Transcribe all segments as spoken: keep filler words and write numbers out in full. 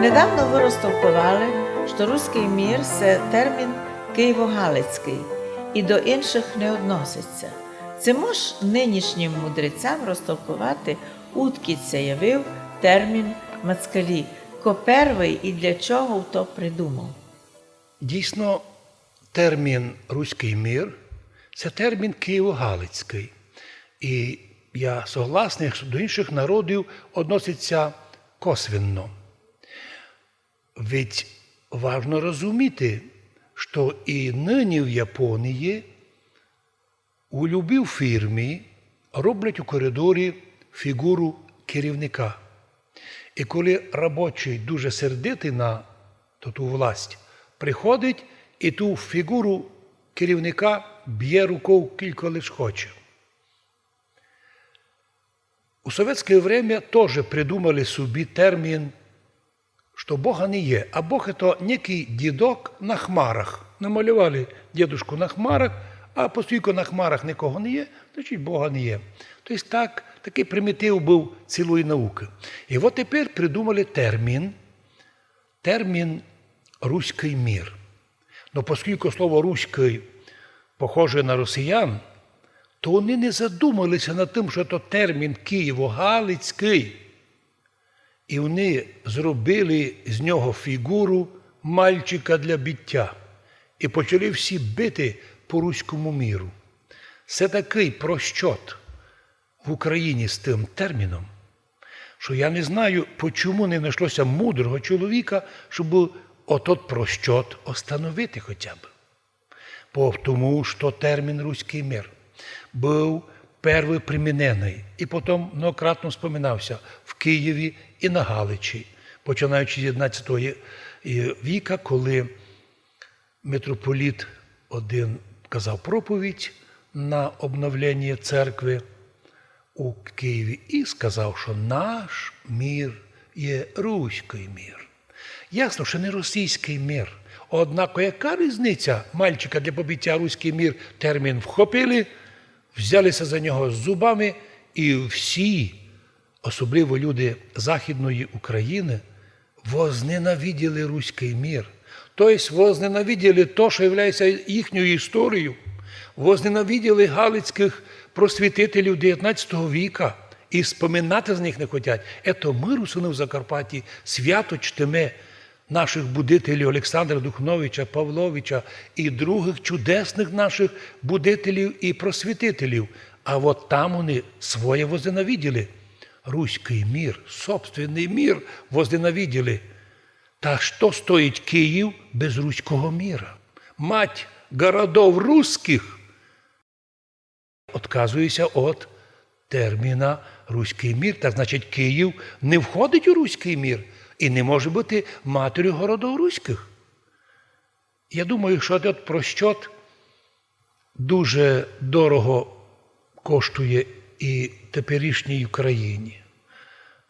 Недавно вы розтолковали, што руськый мір се термін києво-галицькый і до іншых не односить ся. Ци мож нынішнім мудрецям розтолковати, удкы ся явив термін москалі, ко первый і для чого то придумав? Дійсно, термін руськый мір — се термін києво-галицькый. І я согласный, што до іншых народів односить ся косвенно. Ведь важно розуміти, што і нині в Японії у любій фірмі роблять у коридорі фігуру керівника. І коли робочый дуже сердитый на ту, ту власть, приходить і ту фігуру керівника бє руков кілько лиш хоче. У совєтське время тоже придумали собі термін, што Бога не є. А Бог — то некый дідок на хмарах. Намалювали дідушку на хмарах, а поскілько на хмарах никого не є, значить, Бога не є. То єсть так, такый примітив быв цілої наукы. І от тепер придумали термін, термін руськый мір. Но поскілько слово руськый похоже на росіян, то они не задумали ся над тым, што то термін києво-галицькый. І они зробили з нього фігуру мальчика для биття. І почали всі бити по руському міру. Се такый просчот в Україні з тым терміном, што я не знаю, почому не нашло ся мудрого чоловіка, щоб отот просчот остановити хоча б. Бо тому, што термін руськый мір быв первый приміненый і потом многократно вспоминав ся в Києві і на Галичі, починаючи з одинадцятого віка, коли митрополіт один казав проповідь на обновлення церкви у Києві і сказав, што наш мір є руськый мір. Ясно, што не російськый мір. Однако яка різниця мальчика для побиття? Руськый мір термін вхопили, взяли ся за нього зубами, і всі, особливо люди Західної України, возненавиділи руськый мір. То єсть возненавиділи то, што являє ся їхньою історією, возненавиділи галицькых просвітителів девятнадцятого віка, і споминати за них не хотять. Ето мы, русины в Закарпатті, свято чтиме нашых будителів Олександра Духновича, Павловича і другых чудесных нашых будителів і просвітителів. А от там они своє возненавиділи. Руськый мір, собственный мір возненавиділи. Та што стоїть Київ без руського міра? Мать городов русских! Отказує ся од терміна руськый мір. Так значить, Київ не входить у руськый мір і не може быти матерю городов руськых. Я думаю, што тот просчот дуже дорого коштує і теперішній Україні,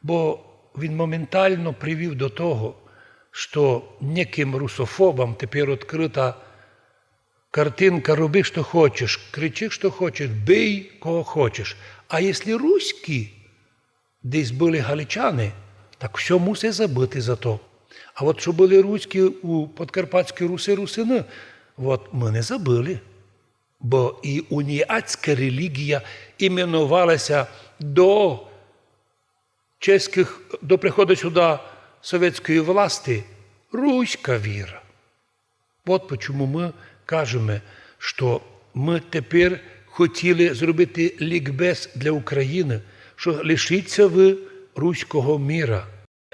бо він моментално привів до того, што неким русофобам тепер відкрыта картинка: роби, што хочеш, кричи, што хочеш, бий, кого хочеш. А якщо руські десь были галичани, так всьо мусить забыти за то. А от што были руські у Подкарпатській Руси русины, от мы не забыли. Бо і уніатська релігія іменовала ся до чеськых, до приходу сюда совєтської власти, руська віра. От почому мы кажеме, што мы тепер хотіли зробити лікбез для України, што лишіться вы руського міра.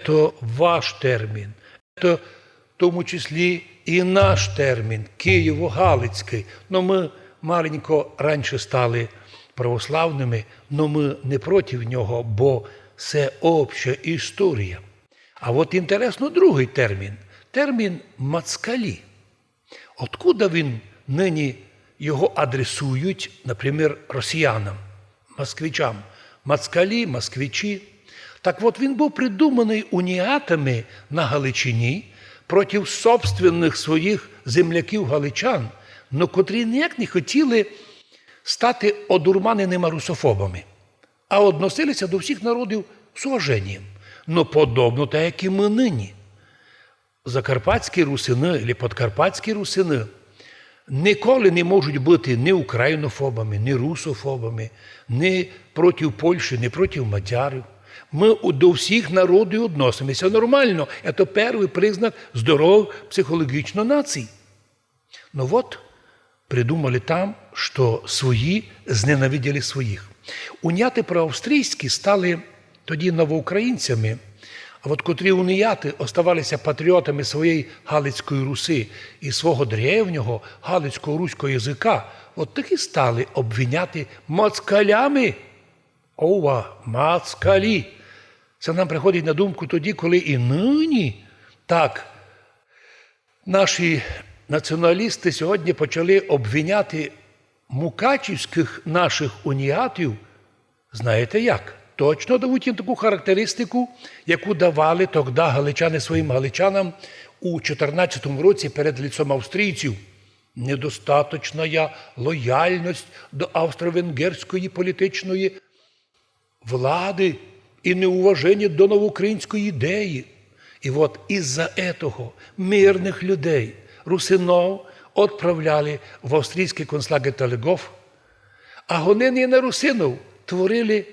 То ваш термін, то в тому числі і наш термін, києво-галицькый. Но мы маленько раніше стали православными, но мы не проти нього, бо се обща історія. А от інтересно другый термін. Термін москалі. Откуда він нині, його адресують, наприклад, росіянам, москвичам? Москалі, москвичі. Так от, він быв придуманый уніатами на Галичині проти собственных своїх земляків галичан, но котрі ніяк не хотіли стати одурманеними русофобами, а односили ся до всіх народів з уваженням. Но подобно так, як і мы нині. Закарпатські русины или подкарпатські русины николи не можуть быти ні українофобами, ні русофобами, ні проти Польщі, ні проти мадярів. Мы у- до всіх народів відносимося нормално. Це першый признак здорової психологічної нації. Ну вот, придумали там, што свої зненавиділи своїх. Уніяты проавстрійські стали тоді новоукраїнцями, а от котрі уніяты оставалися патріотами своєї Галицької Руси і свого древнього галицько-руського языка, от такі стали обвиняти москалями. Ова, москалі! Це нам приходить на думку тоді, коли і нині так наші націоналісты сьогодні почали обвиняти мукачівськых нашых уніятів. Знаєте як? Точно дадуть їм таку характеристику, яку давали тогда галичани своїм галичанам у чотирнадцятому році перед лицом австрійців. Недостаточна лояльность до австро-венгерської політичної влады і неуваженя до новоукраїнської ідеї. І от из-за етого мирных людей, русинов, отправляли в австрійськый концлагерь Талегов, а гоненя на русинов творили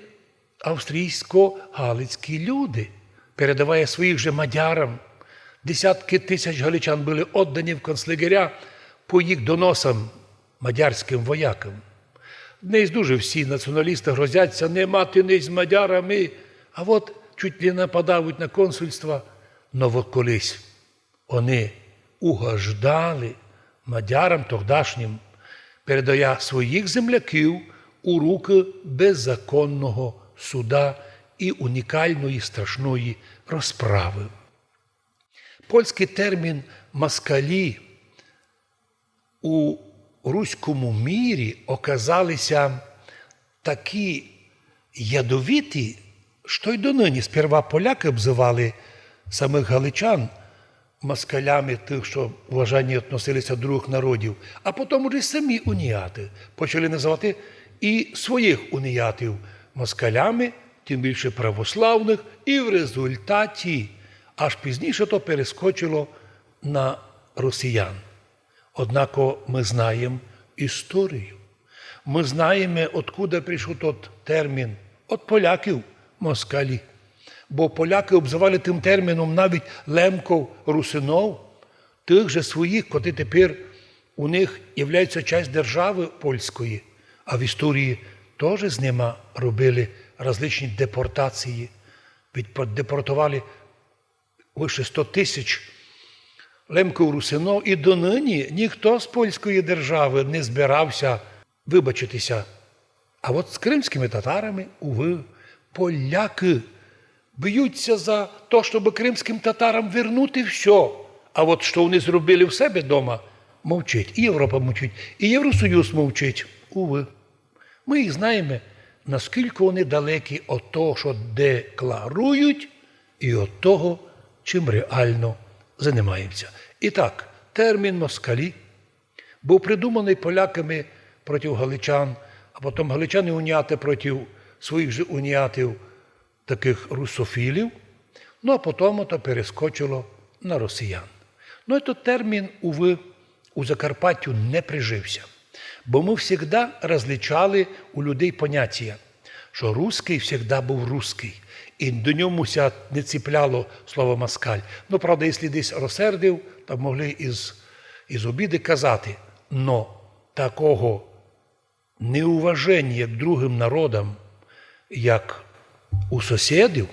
австрійсько-галицькі люде, передавая своїх же мадярам. Десяткы тисяч галичан были оддані в концлагеря по їх доносам мадярськым воякам. Днесь дуже всі націоналісты грозяться не мати ниць з мадярами, а от чуть ли нападають на консульства. Но вот колись они угождали мадярам тогдашнім, передая своїх земляків у рукы беззаконного суда і унікалної страшної розправы. Польськый термін москалі у руському мірі оказалися такі ядовиті, што й донині. Сперва полякы обзывали самых галичан москалями, тых, што уважанней относилися до другых народів, а потом уже самі уніяты почали называти і своїх уніятів москалями, тым більше православных, і в результаті аж пізніше то перескочило на росіян. Однако мы знаєм історію. Мы знаєме, откуда пришов тот термін. Од поляків москалі. Бо полякы обзывали тым терміном навіть лемков, русинов, тых же своїх, котрі тепер у них являються часть державы польської. А в історії тоже з нима робили различні депортації. Ведь по- депортовали выше сто тисяч лемков, русинов, і донині ніхто з польської державы не збирався вибачитися. А от з кримськыми татарами, увы, полякы б'ються за то, щоб кримськым татарам вернути всьо. А от што они зробили в себе дома, мовчить. І Європа мовчить, і Євросоюз мовчить. Увы. Мы їх знаєме, наскілько они далекі од того, што декларують, і од того, чим реално занимаємся. І так, термін москалі быв придуманый поляками проти галичан, а потом галичани уняты проти своїх же унятів, такых русофілів, ну а потом то перескочило на росіян. Ну, этот термін, увы, у Закарпаттю не прижився, бо мы всегда различали у людей понятія, што русский всегда быв русский, і до ньому ся не ціпляло слово москаль. Ну, правда, якщо десь розсердив, то могли із, із обіды казати, но такого неуваженя к другым народам, як у сусідів,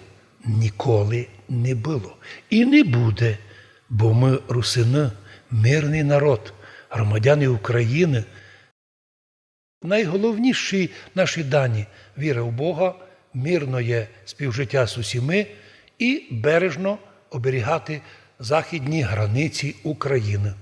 ніколи не было. І не буде, бо мы русины, мирный народ, громадяни Україны. Найголовніші наші дані: віра в Бога, мирноє співжитя з усіми і бережно оберігати західні границі Україны.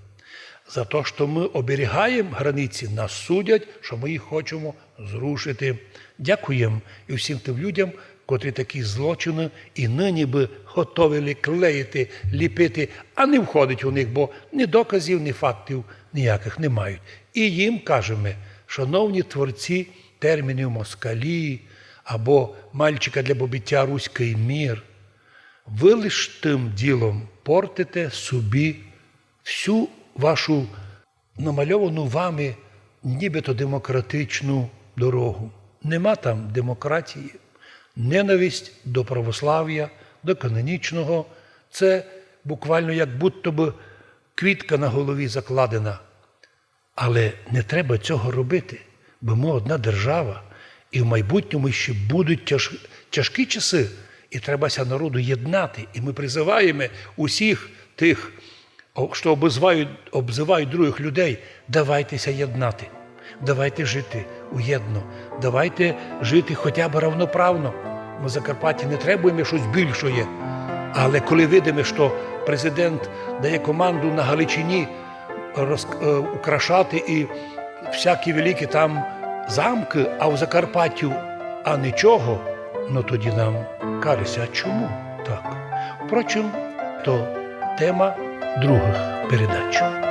За то, што мы оберігаєм границі, нас судять, што мы їх хочемо зрушити. Дякуєм і всім тым людям, котрі такі злочины і нині бы готовили клеїти, ліпити, а не входить у них, бо ні доказів, ні фактів ніякых не мають. І їм кажеме: шановні творці термінів москалі або мальчика для побиття руськый мір, Вы лиш тым ділом портите собі всю вашу намальовану вами нібито демократичну дорогу. Нема там демократії. Ненависть до православія, до канонічного, це буквално як будто бы квітка на голові закладена. Але не треба цього робити, бо мы одна держава, і в майбутньому ще будуть тяж-, тяжкі часы, і треба ся народу єднати. І мы призываєме усіх тых, о, што обзывають, обзывають другых людей: давайте ся єднати, давайте жити уєдно, давайте жити хотя бы равноправно. Мы в Закарпатті не требуєме штось більшоє. Але коли видиме, што президент дає команду на Галичині роз-, е, украшати і всякі великі там замкы, а в Закарпаттю а нічого, но тоді нам каже ся, а чому так? Впрочем, то тема другых передач.